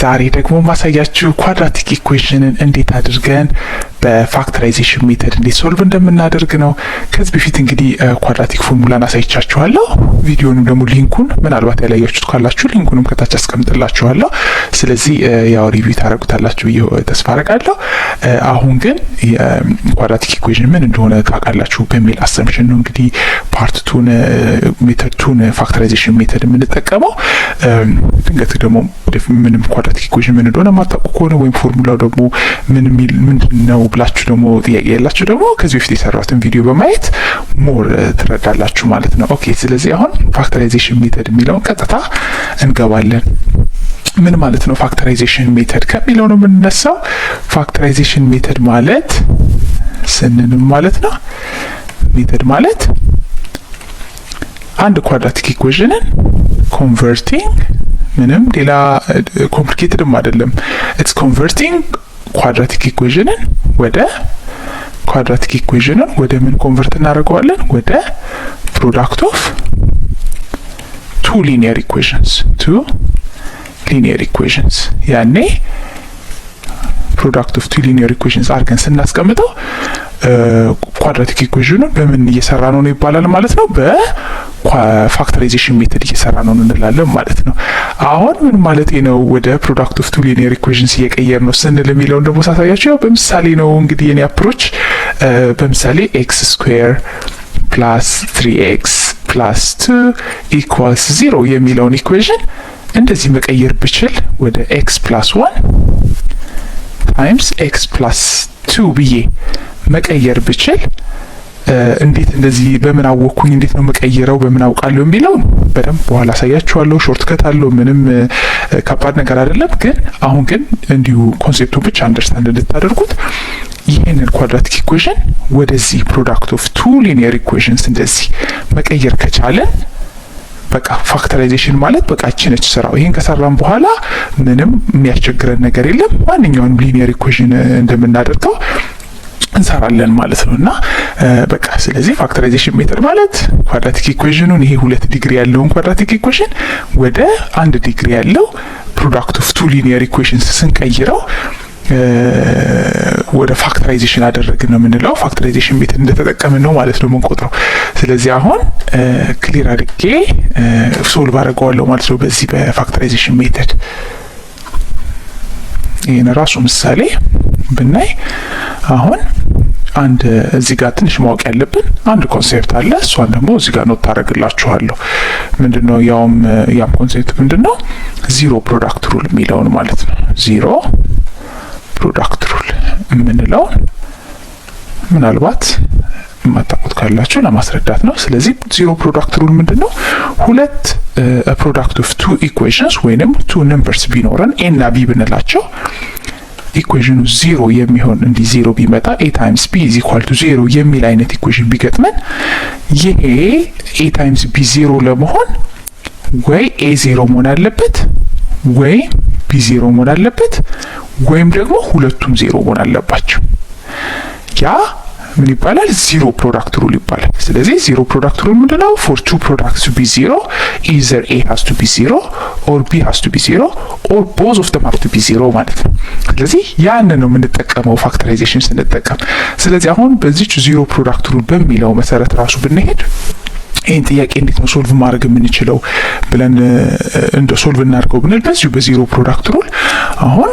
ዛሬ ደግሞ ማሳያችሁ quadratic equation ን እንዴት አድርገን በ factorization method እንዴት solve እንደምናደርግ ነው። ከዚህ በፊት እንግዲህ quadratic formula ን አሳይቻችኋለሁ። ቪዲዮንም ደግሞ link ኡን ምናልባት ያላያችሁት ካላችሁ link ኡንም ከታች አስቀምጥላችኋለሁ። ስለዚህ ያው review ታደርጉታላችሁ ብዬ ተስፋ አደርጋለሁ። አሁን ግን የ quadratic equation ምን እንደሆነ ታውቃላችሁ በሚል assumption ነው እንግዲህ part two ን method two ን factorization method የምንጠቀመው። ድንገት ደግሞ ምንም quadratic equation ምን እንደሆነ የማታውቁ ከሆነ ወይም ፎርሙላው ደግሞ ምን የሚል ምንድን ነው ብላችሁ ደግሞ ጥያቄ ያላችሁ ደግሞ ከዚህ በፊት የሰራሁትን ቪዲዮ በማየት more ትረዳላችሁ ማለት ነው። Okay፣ ስለዚህ አሁን factorization method የሚለውን ቀጥታ እንገባለን። ምን ማለት ነው factorization method ከሚለው ነው የምንነሳው። Factorization method ማለት ስንል ማለት ነው method ማለት አንድ quadratic equation ን converting፣ ምንም ሌላ complicated ም አይደለም። It's converting quadratic equation ን ወደ quadratic equation ን ወደ ምን convert እናደርገዋለን? ወደ product of two linear equations፣ two linear equations። ያኔ product of two linear equations አድርገን ስናስቀምጠው quadratic equation ኑን በምን እየሰራ ነው ነው ይባላል ማለት ነው። በ factorization method እየሰራ ነው እንላለን ማለት ነው። አሁን ምን ማለት ነው ወደ product of two linear equations እየቀየር ነው ስንል የሚለውን ደግሞ ሳሳያችሁ ያው በምሳሌ ነው እንግዲህ የኔ approach። በምሳሌ x square plus 3 x plus 2 equals 0 የሚለውን equation እንደዚህ መቀየር ብችል ወደ x plus 1 times x plus 2 ብዬ መቀየር ብችል እንዴት እንደዚህ በምን አወቅኩኝ፣ እንዴት ነው መቀየረው፣ በምን አውቃለሁ የሚለውን በደንብ በኋላ አሳያችኋለሁ። Shortcut አለው፣ ምንም ከባድ ነገር አይደለም። ግን አሁን ግን እንዲሁ concept ኡን ብቻ understand እንድታደርጉት ይህንን quadratic equation ወደዚህ product of two linear equations እንደዚህ መቀየር ከቻለን በቃ factorization ማለት በቃ እቺ ነች ስራው። ይሄን ከሰራን በኋላ ምንም የሚያስቸግረን ነገር የለም። ማንኛውንም linear equation እንደምናደርገው እንሰራለን ማለት ነው። እና በቃ ስለዚህ factorization method ማለት quadratic equation ኑን ይሄ ሁለት ዲግሪ ያለውን quadratic equation ወደ አንድ ዲግሪ ያለው product of two linear equations ስንቀይረው ወደ factorization አደረግን ነው የምንለው። Factorization method እንደተጠቀምን ነው ማለት ነው የምንቆጥረው። ስለዚህ አሁን clear አድርጌ solve አድርገዋለሁ ማለት ነው በዚህ በ factorization method። ይህን ራሱ ምሳሌ ብናይ አሁን አንድ እዚህ ጋር ትንሽ ማወቅ ያለብን አንድ concept አለ። እሷን ደግሞ እዚህ ጋር note ታደርግላችኋለሁ። ምንድን ነው ያውም ያም concept ምንድን ነው? Zero product rule የሚለውን ማለት ነው። Zero product rule የምንለውን ምናልባት የማታውቁት ካላችሁ ለማስረዳት ነው። ስለዚህ zero product rule ምንድን ነው? ሁለት product of two equations ወይንም two numbers ቢኖረን a እና b ብንላቸው equation ኑ ዚሮ የሚሆን እንዲህ ዜሮ ቢመጣ a times b is equal to 0 የሚል አይነት equation ቢገጥመን ይሄ a times b 0 ለመሆን ወይ a 0 መሆን አለበት ወይ b 0 መሆን አለበት ወይም ደግሞ ሁለቱም ዜሮ መሆን አለባቸው። ያ ምን ይባላል? Zero product rule ይባላል። ስለዚህ zero product rule ምንድነው? For two products to be zero, either a has to be zero or b has to be zero or both of them have to be zero ማለት ነው። ስለዚህ ያንን ነው የምንጠቀመው factorization ስንጠቀም። ስለዚህ አሁን በዚች zero product rule በሚለው መሰረት ራሱ ብንሄድ ይህን ጥያቄ እንዴት ነው solve ማድረግ የምንችለው ብለን እንደ solve እናድርገው ብንል በዚሁ በ zero product rule አሁን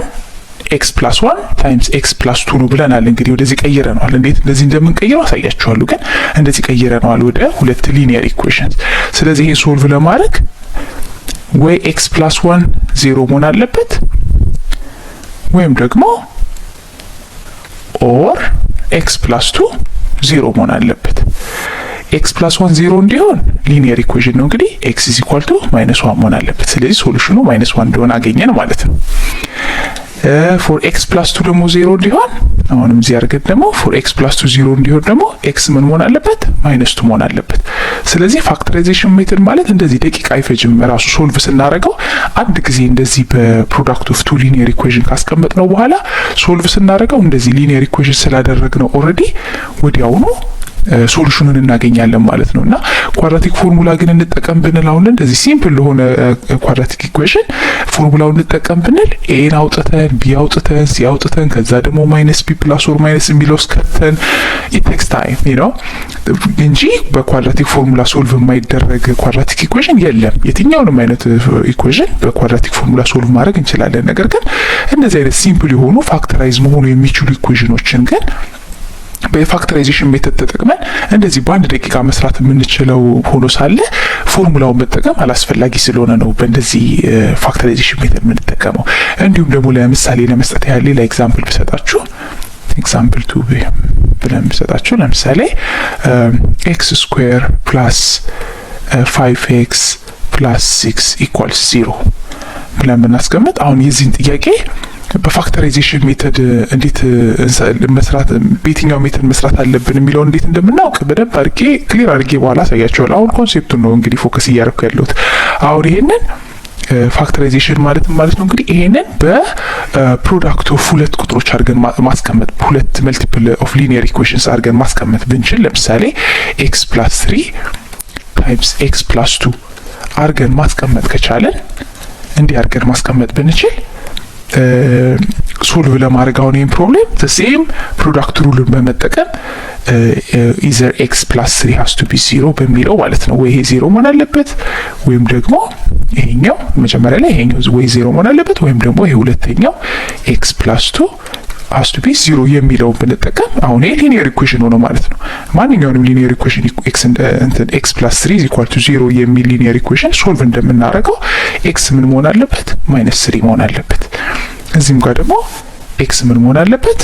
x plus 1 times x plus 2 ነው ብለናል። እንግዲህ ወደዚህ ቀይረነዋል። እንዴት እንደዚህ እንደምንቀይረው አሳያችኋለሁ። ግን እንደዚህ ቀይረነዋል ወደ ሁለት linear equations። ስለዚህ ይሄ solve ለማድረግ ወይ x plus 1 0 መሆን አለበት ወይም ደግሞ or x plus 2 0 መሆን አለበት። x plus 1 0 እንዲሆን linear equation ነው እንግዲህ x is equal to minus 1 መሆን አለበት። ስለዚህ solution ኑ minus 1 እንደሆነ አገኘን ማለት ነው። For x plus 2 ደግሞ ዜሮ እንዲሆን አሁንም እዚህ አድርገን ደግሞ for x plus 2 0 እንዲሆን ደግሞ x ምን መሆን አለበት? Minus 2 መሆን አለበት። ስለዚህ factorization method ማለት እንደዚህ ደቂቃ አይፈጅም። ራሱ solve ስናደርገው አንድ ጊዜ እንደዚህ በ product of two linear equation ካስቀመጥነው በኋላ solve ስናደርገው እንደዚህ linear equation ስላደረግነው already ወዲያውኑ solution ኑን እናገኛለን ማለት ነው። እና quadratic formula ግን እንጠቀም ብንል፣ አሁን እንደዚህ simple ለሆነ quadratic equation formula ውን እንጠቀም ብንል a ን አውጥተን፣ b አውጥተን፣ c አውጥተን፣ ከዛ ደግሞ minus b plus or minus የሚለው እስከተን it takes time እንጂ በ quadratic formula solve የማይደረግ quadratic equation የለም። የትኛውንም አይነት equation በ quadratic formula solve ማድረግ እንችላለን። ነገር ግን እንደዚህ አይነት simple የሆኑ factorize መሆኑ የሚችሉ equation ኖችን ግን በ factorization method ተጠቅመን እንደዚህ በአንድ ደቂቃ መስራት የምንችለው ሆኖ ሳለ ፎርሙላውን መጠቀም አላስፈላጊ ስለሆነ ነው በእንደዚህ factorization method የምንጠቀመው። እንዲሁም ደግሞ ለምሳሌ ለመስጠት ያህል ሌላ example ብሰጣችሁ፣ example 2 ብለን ብሰጣችሁ፣ ለምሳሌ x square plus 5 x plus 6 equals 0 ብለን ብናስቀምጥ፣ አሁን የዚህን ጥያቄ በ factorization method እንዴት መስራት፣ በየትኛው method መስራት አለብን የሚለውን እንዴት እንደምናውቅ በደንብ አድርጌ clear አድርጌ በኋላ አሳያችኋለሁ። አሁን concept ኡን ነው እንግዲህ focus እያደረኩ ያለሁት። አሁን ይሄንን factorization ማለት ነው እንግዲህ ይሄንን በ product of ሁለት ቁጥሮች አድርገን ማስቀመጥ፣ ሁለት multiple of linear equations አድርገን ማስቀመጥ ብንችል፣ ለምሳሌ x plus 3 times x plus 2 አድርገን ማስቀመጥ ከቻለን፣ እንዲህ አድርገን ማስቀመጥ ብንችል solve ለማድረግ አሁን ይህን problem same product rule ን በመጠቀም either x plus 3 has to be 0 በሚለው ማለት ነው። ወይ ይሄ ዜሮ መሆን አለበት ወይም ደግሞ ይሄኛው መጀመሪያ ላይ ይሄኛው ወይ ዜሮ መሆን አለበት ወይም ደግሞ ይሄ ሁለተኛው x plus 2 has to be 0 የሚለውን ብንጠቀም አሁን ይሄ linear equation ሆኖ ማለት ነው። ማንኛውንም linear equation x እንትን x plus 3 is equal to 0 የሚል linear equation solve እንደምናደርገው x ምን መሆን አለበት? Minus 3 መሆን አለበት። እዚህም ጋር ደግሞ x ምን መሆን አለበት?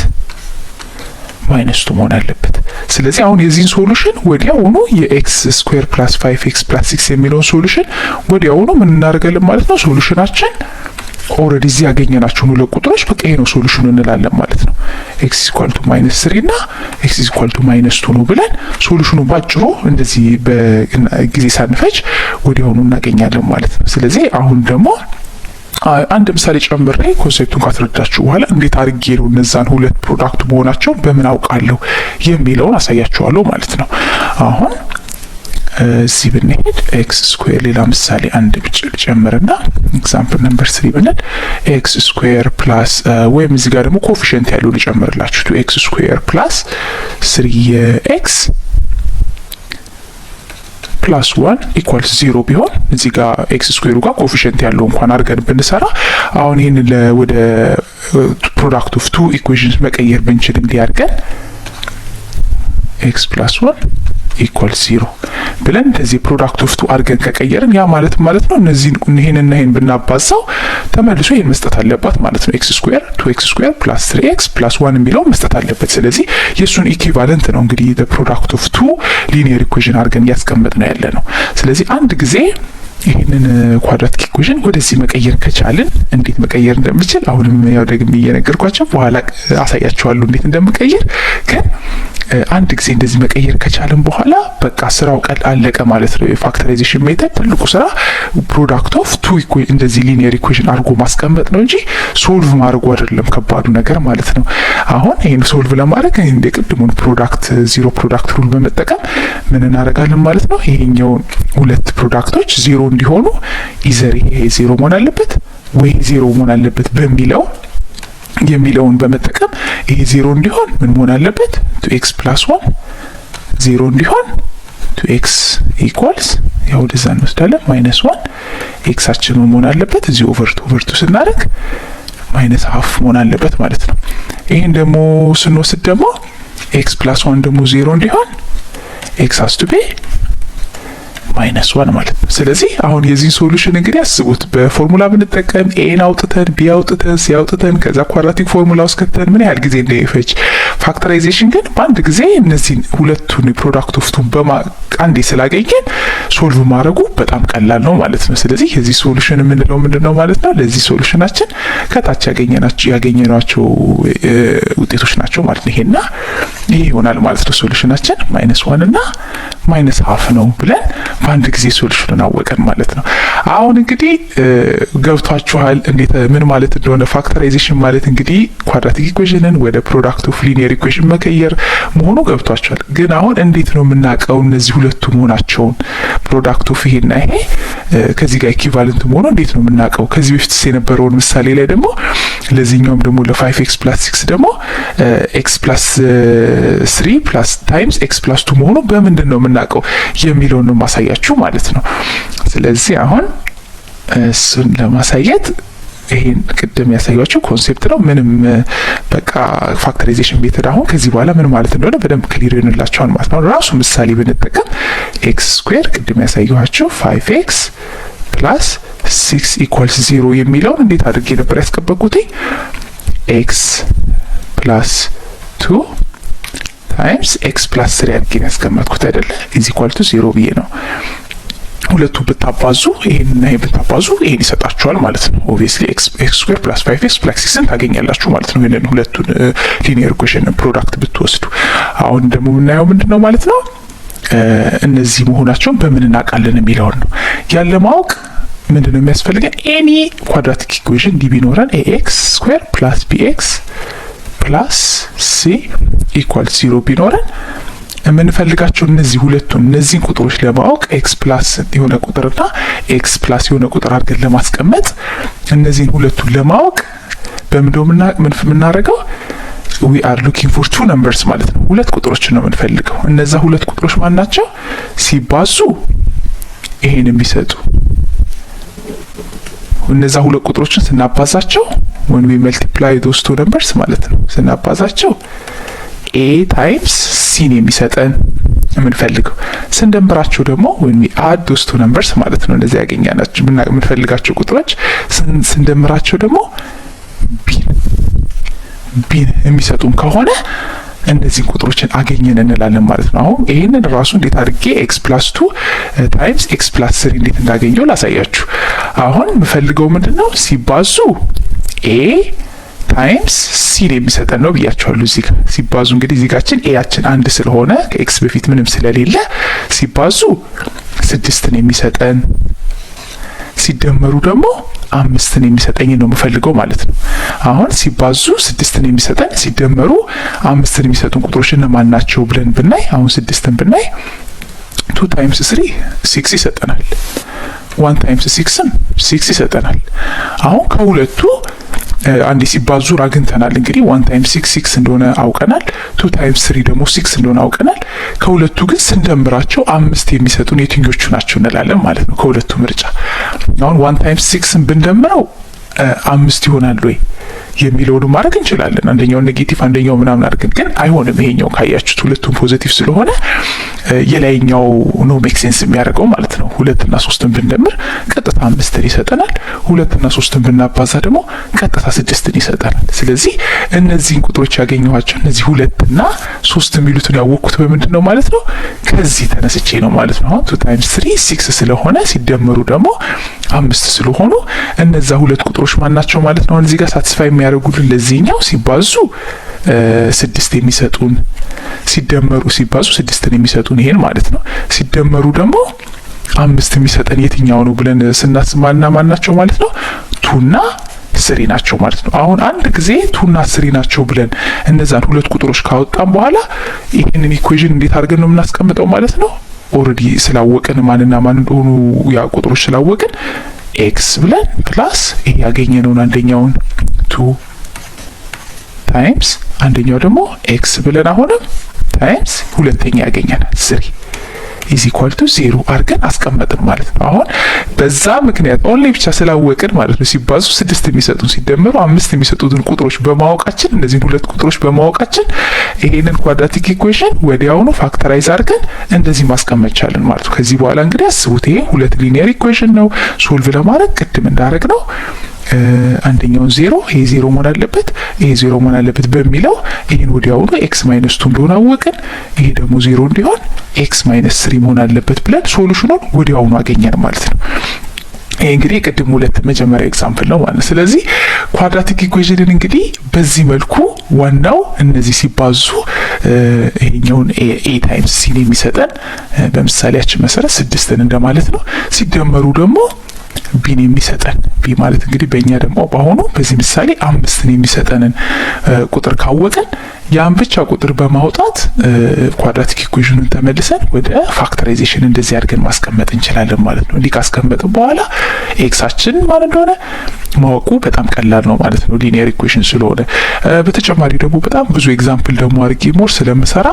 Minus 2 መሆን አለበት። ስለዚህ አሁን የዚህን solution ወዲያውኑ የ x square plus 5 x plus 6 የሚለውን solution ወዲያውኑ ምን እናደርጋለን ማለት ነው? Solution ኣችን already እዚህ ያገኘናቸውን ሁለት ቁጥሮች በቃ ይሄ ነው solution ኑ እንላለን ማለት ነው። x equal to minus 3 እና x equal to minus 2 ነው ብለን solution ኑ ባጭሩ እንደዚህ በጊዜ ሳንፈጅ ወዲያውኑ እናገኛለን ማለት ነው። ስለዚህ አሁን ደግሞ አንድ ምሳሌ ጨምሬ concept ኡን ካስረዳችሁ በኋላ እንዴት አድርጌ ነው እነዛን ሁለት product መሆናቸውን በምን አውቃለሁ የሚለውን አሳያችኋለሁ ማለት ነው። አሁን እዚህ ብንሄድ x square፣ ሌላ ምሳሌ አንድ ጨምርና example number 3 ብንል x square plus ወይም እዚህ ጋር ደግሞ coefficient ያለው ልጨምርላችሁ፣ 2 x square plus 3 x plus 1 equals 0 ቢሆን፣ እዚህ ጋር x square ኡ ጋር coefficient ያለው እንኳን አድርገን ብንሰራ፣ አሁን ይህንን ወደ product of two equations መቀየር ብንችል እንዲህ አድርገን x plus 1 equal 0 ብለን እንደዚህ product of two አድርገን ከቀየርን ያ ማለት ነው እነዚህን ይሄንና ይሄን ብናባዛው ተመልሶ ይሄን መስጠት አለባት ማለት ነው። x square 2 x square plus 3 x plus 1 የሚለውን መስጠት አለበት። ስለዚህ የእሱን equivalent ነው እንግዲህ product of two linear equation አድርገን እያስቀመጥ ነው ያለ ነው። ስለዚህ አንድ ጊዜ ይህንን quadratic equation ወደዚህ መቀየር ከቻልን፣ እንዴት መቀየር እንደምችል አሁንም ያው ደግሜ እየነገርኳቸው በኋላ አሳያችኋለሁ እንዴት እንደምቀይር፣ ግን አንድ ጊዜ እንደዚህ መቀየር ከቻልን በኋላ በቃ ስራው ቀል አለቀ ማለት ነው። የ factorization method ትልቁ ስራ product of two እንደዚህ linear equation አድርጎ ማስቀመጥ ነው እንጂ solve ማድረጉ አይደለም ከባዱ ነገር ማለት ነው። አሁን ይህን solve ለማድረግ እንደ ቅድሙን product zero product rule በመጠቀም ምን እናደርጋለን ማለት ነው? ይሄኛውን ሁለት product ኦች ዜሮ እንዲሆኑ either ይሄ ዜሮ መሆን አለበት ወይ ዜሮ መሆን አለበት በሚለው የሚለውን በመጠቀም ይሄ ዜሮ እንዲሆን ምን መሆን አለበት? 2 x plus 1 ዜሮ እንዲሆን 2 x equals ያው ወደዛ እንወስዳለን minus 1፣ x ኣችን ምን መሆን አለበት? እዚህ over 2 over 2 ስናደርግ minus half መሆን አለበት ማለት ነው። ይሄን ደግሞ ስንወስድ ደግሞ x plus 1 ደግሞ ዜሮ እንዲሆን x has to be minus 1 ማለት ነው። ስለዚህ አሁን የዚህን solution እንግዲህ አስቡት፣ በፎርሙላ ብንጠቀም a ን አውጥተን፣ b አውጥተን፣ c አውጥተን፣ ከዛ quadratic formula ውስጥ ከተን ምን ያህል ጊዜ እንደሚፈጅ። Factorization ግን በአንድ ጊዜ እነዚህን ሁለቱን product of two ን አንዴ ስላገኘን solve ማድረጉ በጣም ቀላል ነው ማለት ነው። ስለዚህ የዚህ solution የምንለው ምንድን ነው ማለት ነው? ለዚህ solution ኣችን ከታች ያገኘናቸው ውጤቶች ናቸው ማለት ነው። ይሄና ይሄ ይሆናል ማለት ነው። Solution ኣችን minus one እና minus half ነው ብለን በአንድ ጊዜ solution ኑን አወቀን ማለት ነው። አሁን እንግዲህ ገብቷችኋል እንዴት ምን ማለት እንደሆነ። Factorization ማለት እንግዲህ quadratic equation ን ወደ product of linear equation መቀየር መሆኑ ገብቷችኋል። ግን አሁን እንዴት ነው የምናውቀው እነዚህ ሁለቱ መሆናቸውን? Product of ይሄና ይሄ ከዚህ ጋር equivalent መሆኑ እንዴት ነው የምናውቀው? ከዚህ በፊት የነበረውን ምሳሌ ላይ ደግሞ ለዚህኛውም ደግሞ ለ 5 x plus 6 ደግሞ x plus three plus times x plus two መሆኑ በምንድን ነው የምናውቀው የሚለውን ነው ማሳያችሁ ማለት ነው። ስለዚህ አሁን እሱን ለማሳየት ይሄን ቅድም ያሳያችሁ concept ነው። ምንም በቃ factorization method አሁን ከዚህ በኋላ ምን ማለት እንደሆነ በደንብ clear ይሆንላችኋል ማለት ነው። ራሱ ምሳሌ ብንጠቀም x square ቅድም ያሳየኋችሁ 5 x plus 6 equals 0 የሚለውን እንዴት አድርጌ ነበር ያስቀመጥኩት? X plus two times x plus three አድርጌ ነው ያስቀመጥኩት አይደለ? Is equal to 0 ብዬ ነው። ሁለቱ ብታባዙ፣ ይሄንና ይሄን ብታባዙ ይሄን ይሰጣችኋል ማለት ነው። Obviously x square plus 5 x plus six ን ታገኛላችሁ ማለት ነው። ይሄንን ሁለቱን linear equation product ብትወስዱ። አሁን ደግሞ የምናየው ምንድን ነው ማለት ነው? እነዚህ መሆናቸውን በምን እናውቃለን የሚለውን ነው። ያለ ማወቅ ምንድን ነው የሚያስፈልገን? Any quadratic equation እንዲህ ቢኖረን ax square plus bx plus c equal 0 ቢኖረን የምንፈልጋቸው እነዚህ ሁለቱን እነዚህን ቁጥሮች ለማወቅ x plus የሆነ ቁጥርና x plus የሆነ ቁጥር አድርገን ለማስቀመጥ እነዚህን ሁለቱን ለማወቅ በምንድነው የምናደርገው? We are looking for two numbers ማለት ነው። ሁለት ቁጥሮችን ነው የምንፈልገው። እነዛ ሁለት ቁጥሮች ማን ናቸው? ሲባዙ ይሄን የሚሰጡ፣ እነዛ ሁለት ቁጥሮችን ስናባዛቸው፣ when we multiply those two numbers ማለት ነው፣ ስናባዛቸው a times c ን የሚሰጠን የምንፈልገው፣ ስንደምራቸው ደግሞ when we add those two numbers ማለት ነው፣ እነዚህ ያገኛናቸው የምንፈልጋቸው ቁጥሮች ስንደምራቸው ደግሞ b ን የሚሰጡን ከሆነ እነዚህን ቁጥሮችን አገኘን እንላለን ማለት ነው። አሁን ይህንን ራሱ እንዴት አድርጌ x plus two times x plus three እንዴት እንዳገኘው ላሳያችሁ። አሁን የምፈልገው ምንድን ነው? ሲባዙ a times c ን የሚሰጠን ነው ብያችኋለሁ። እዚህ ጋር ሲባዙ እንግዲህ እዚህ ጋችን a ያችን አንድ ስለሆነ ከ x በፊት ምንም ስለሌለ ሲባዙ ስድስትን የሚሰጠን፣ ሲደመሩ ደግሞ አምስትን የሚሰጠኝ ነው የምፈልገው ማለት ነው። አሁን ሲባዙ ስድስትን የሚሰጠን፣ ሲደመሩ አምስትን የሚሰጡን ቁጥሮች እነማን ናቸው ብለን ብናይ፣ አሁን ስድስትን ብናይ two times three six ይሰጠናል። One times six ም six ይሰጠናል። አሁን ከሁለቱ አንዴ ሲባዙ አግኝተናል። እንግዲህ one times six six እንደሆነ አውቀናል። Two times three ደግሞ six እንደሆነ አውቀናል። ከሁለቱ ግን ስንደምራቸው አምስት የሚሰጡን የትኞቹ ናቸው እንላለን ማለት ነው። ከሁለቱ ምርጫ አሁን one times six ን ብንደምረው አምስት ይሆናል ወይ የሚለውን ማድረግ እንችላለን። አንደኛው negative አንደኛው ምናምን አድርገን ግን አይሆንም። ይሄኛው ካያችሁት ሁለቱም positive ስለሆነ የላይኛው ነው make sense የሚያደርገው ማለት ነው። ሁለትና ሶስትን ብንደምር ቀጥታ አምስትን ይሰጠናል። ሁለትና ሶስትን ብናባዛ ደግሞ ቀጥታ ስድስትን ይሰጠናል። ስለዚህ እነዚህን ቁጥሮች ያገኘኋቸው፣ እነዚህ ሁለትና ሶስት የሚሉትን ያወቅኩት በምንድን ነው ማለት ነው? ከዚህ ተነስቼ ነው ማለት ነው። አሁን two times three six ስለሆነ ሲደመሩ ደግሞ አምስት ስለሆኑ እነዛ ሁለት ቁጥሮች ማን ናቸው ማለት ነው? አሁን እዚህ ጋር satisfy የሚያደርጉልን ለዚህኛው ሲባዙ ስድስት የሚሰጡን፣ ሲደመሩ፣ ሲባዙ ስድስትን የሚሰጡን ይሄን ማለት ነው። ሲደመሩ ደግሞ አምስት የሚሰጠን የትኛው ነው ብለን ስናስብ ማንና ማን ናቸው ማለት ነው? Two ና three ናቸው ማለት ነው። አሁን አንድ ጊዜ two ና three ናቸው ብለን እነዛን ሁለት ቁጥሮች ካወጣን በኋላ ይህንን equation እንዴት አድርገን ነው የምናስቀምጠው ማለት ነው? Already ስላወቅን፣ ማንና ማን እንደሆኑ ያ ቁጥሮች ስላወቅን x ብለን plus ይሄ ያገኘነውን አንደኛውን two times አንደኛው ደግሞ x ብለን አሁንም times ሁለተኛ ያገኘናል three is equal to 0 አድርገን አስቀመጥን ማለት ነው። አሁን በዛ ምክንያት only ብቻ ስላወቅን ማለት ነው፣ ሲባዙ ስድስት የሚሰጡን፣ ሲደመሩ አምስት የሚሰጡትን ቁጥሮች በማወቃችን፣ እነዚህን ሁለት ቁጥሮች በማወቃችን ይሄንን quadratic equation ወዲያውኑ factorize አድርገን እንደዚህ ማስቀመጥ ቻልን ማለት ነው። ከዚህ በኋላ እንግዲህ አስቡት፣ ይሄ ሁለት linear equation ነው። Solve ለማድረግ ቅድም እንዳረግነው አንደኛውን ዜሮ፣ ይሄ ዜሮ መሆን አለበት፣ ይሄ ዜሮ መሆን አለበት በሚለው ይሄን ወዲያውኑ x minus two እንደሆነ አወቅን። ይሄ ደግሞ ዜሮ እንዲሆን x minus three መሆን አለበት ብለን solution ኑን ወዲያውኑ አገኘን ማለት ነው። ይሄ እንግዲህ ቅድም ሁለት መጀመሪያ example ነው ማለት ነው። ስለዚህ quadratic equation ን እንግዲህ በዚህ መልኩ ዋናው እነዚህ ሲባዙ ይሄኛውን a times c ን የሚሰጠን በምሳሌያችን መሰረት ስድስትን እንደማለት ነው። ሲደመሩ ደግሞ b ን የሚሰጠን፣ b ማለት እንግዲህ በእኛ ደግሞ በአሁኑ በዚህ ምሳሌ አምስትን የሚሰጠንን ቁጥር ካወቅን ያን ብቻ ቁጥር በማውጣት quadratic equation ኑን ተመልሰን ወደ factorization እንደዚህ አድርገን ማስቀመጥ እንችላለን ማለት ነው። እንዲህ ካስቀመጥን በኋላ x ኣችን ማን እንደሆነ ማወቁ በጣም ቀላል ነው ማለት ነው፣ linear equation ስለሆነ። በተጨማሪ ደግሞ በጣም ብዙ example ደግሞ አድርጌ more ስለምሰራ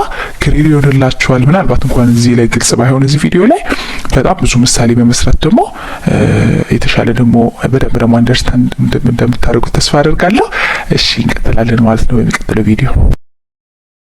clear ይሆንላችኋል። ምናልባት እንኳን እዚህ ላይ ግልጽ ባይሆን እዚህ ቪዲዮ ላይ በጣም ብዙ ምሳሌ በመስራት ደግሞ የተሻለ ደግሞ በደንብ ደግሞ understand እንደምታደርጉት ተስፋ አደርጋለሁ። እሺ፣ እንቀጥላለን ማለት ነው በሚቀጥለው ቪዲዮ።